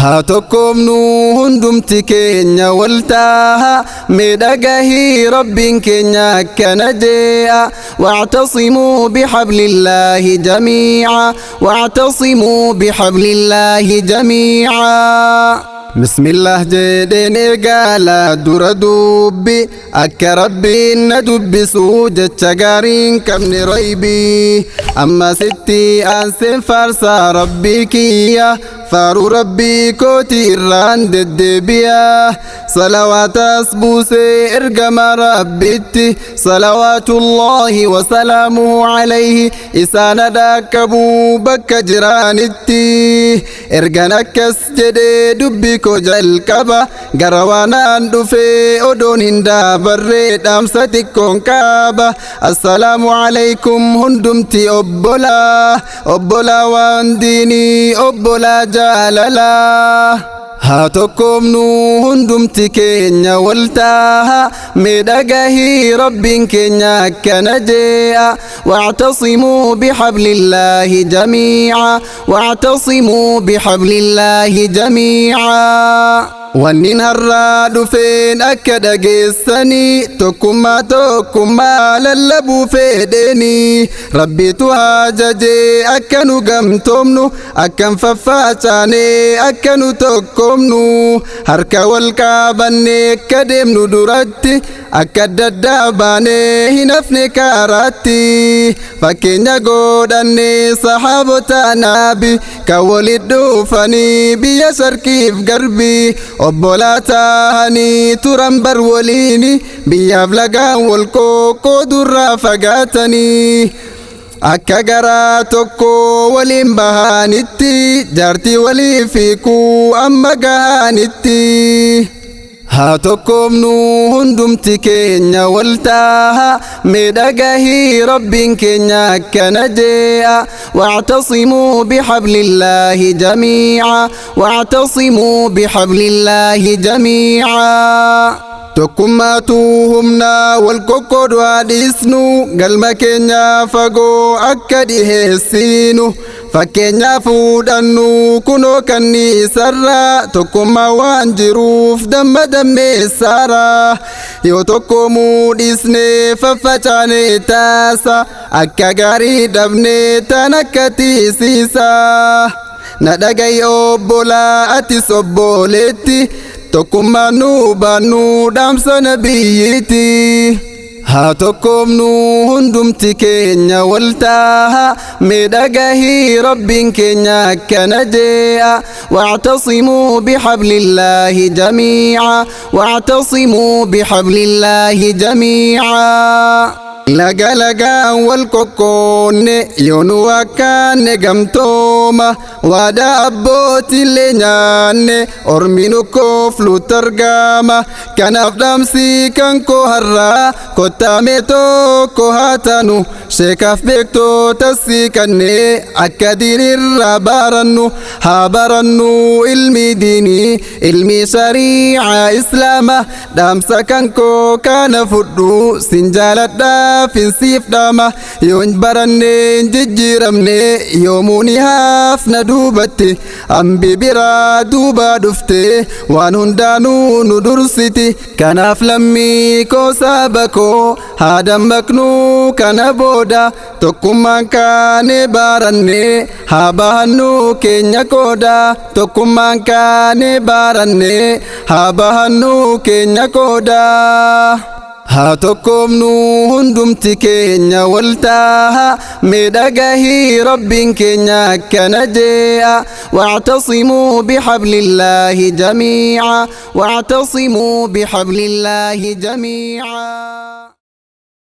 Haa tokkoomnu hundumti keenya waltaaha mee dhagahii rabbiin keenya akkana je'a واعتصموا بحبل الله جميعا واعتصموا بحبل الله جميعا. بسم الله jedheen eegala dura dubbi akka rabbiin na dubbisuu jecha gaariin qabne raybii amma sitti aanseen faarsaa rabbii kiyya faaruu rabbii kooti irraan deddeebi'a salawaatas buusee ergama rabbitti salawaatullaahi wasalaamuhu alayhi isaana dhaqqabuu bakka jiraanitti. Ergan akkas jedhee dubbii koo jalqaba gara waanaan dhufee odoon hin daabarree dhaamsa xiqqoon qaba. Assalaamu alaykum hundumti obbolaa obbolaa waan diinii obbolaa jaalalaa. Haa tokkoomnu hundumti keenya waltaaha mee dhagahii rabbiin keenya akkana je'a واعتصموا بحبل الله جميعا واعتصموا بحبل الله جميعا. Wannin har'aa dhufeen akka dhageessanii tokkummaa tokkummaa lallabuu fedheenii rabbitu hajajee akka nu gamtoomnu akkan faffacaanee akka nu tokkoomnu harka wal qaabannee akka deemnu duratti akka adda addaa baanee hin hafne karaatti fakkeenya godhannee sahaabota naabi kan walit dhufanii biyya sharqiif garbii obbolaa tahanii turan bar waliini biyyaaf lagaan wal qoqqoodurraa fagaatanii akka garaa tokko waliin bahanitti jaartii walii fiikuu amma gahanitti. Haa tokkoomnu hundumti keenya waltaaha mee dhagahii rabbiin keenya akkana je'a واعتصموا بحبل الله جميعا واعتصموا بحبل الله جميعا. Tokkummaatu humnaa wal qoqqoodu haa dhiisnu galma keenya fagoo akka dhiheessinu fakkeenyaa fuudhannu kunoo kanniisarraa tokkummaa waan jiruuf damma dammeessaara yoo tokkoomuu dhiisne faffacaane taasa akka gaarii dhabne tan akka tiisiisa. Na dhagayi obbolaa atis obboleetti tokkummaan nu baannu dhaamsa nabiyyiiti. Haa tokkoomnu hundumti keenya waltaaha mee dhagahii rabbiin keenya akkana je'a واعتصموا بحبل الله جميعا واعتصموا بحبل الله جميعا. Laga lagaan wal qoqqoonne yoo nu akkaanne gamtooma waadaa abbootiillee nyaanne ormi nu koofluutti argama. Kanaaf dhaamsii kan koo har'aa kottaame tokko haa taanu sheekaaf beektoota siiqannee akka diinirraa barannu haa barannu ilmi diinii ilmi sharii'aa islaama. Dhaamsa kan koo kana fudhu sin jaaladhaa finsiif dhaama yoo hin baranne hin jijjiiramne yoomuu ni hafna duubatti hambi biraa duuba dhufte waan hundaanuu nu dursiti. Kanaaf lammii koo saba koo haa dammaqnuu kana booda tokkummaan kaane baranne haa bahannu keenya qooda tokkummaan kaane baranne haa bahannu keenya qooda. Haa tokkoomnu hundumti keenya waltaaha mee dhagahii rabbiin keenya akkana je'a واعتصموا بحبل الله جميعا واعتصموا بحبل الله جميعا.